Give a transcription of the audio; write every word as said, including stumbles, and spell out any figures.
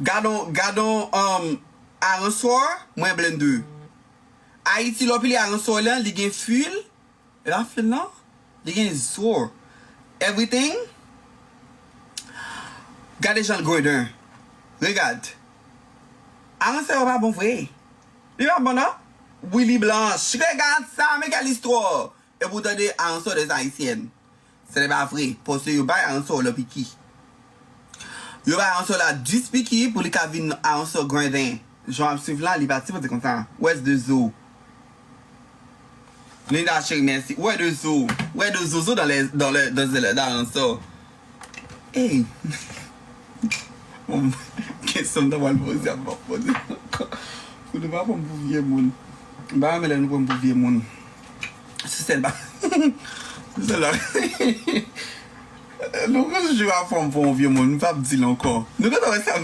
Gadon, gadon, um, aransò, mwen blende. Ayiti, lè w pile aransò lan, li gen fil. E pa fil, non? Li gen zo. Everything. Gade jan l grandè. Regad. Aransò yo pa bon vre. Li pa bon, non? Wi, li blanch. Regad sa, men kèl istwa. Epi w tande aransò des Haïtiennes. Se pa vre, paske yo bay aransò lan piki. Yo bay aransò la dis piki pou li ka vin aransò grandè. Jan w ap swiv la, li pati pote konsa. Wè de zo. Linda cheri, mèsi. Wè de zo. Wè de zozo dans les, dans les, dans les aransò. Ey. Bon, kesyon m ta pral poze a, m pa poze ankò. Pou nou pa pran m pou vye moun. M pa renmen lè nou pran m pou vye moun. Sou sèl ba. Sou sèl ba. Nou konn jou a fòm pou yon vye moun, m p ap di l ankò. Nou konn wè sa.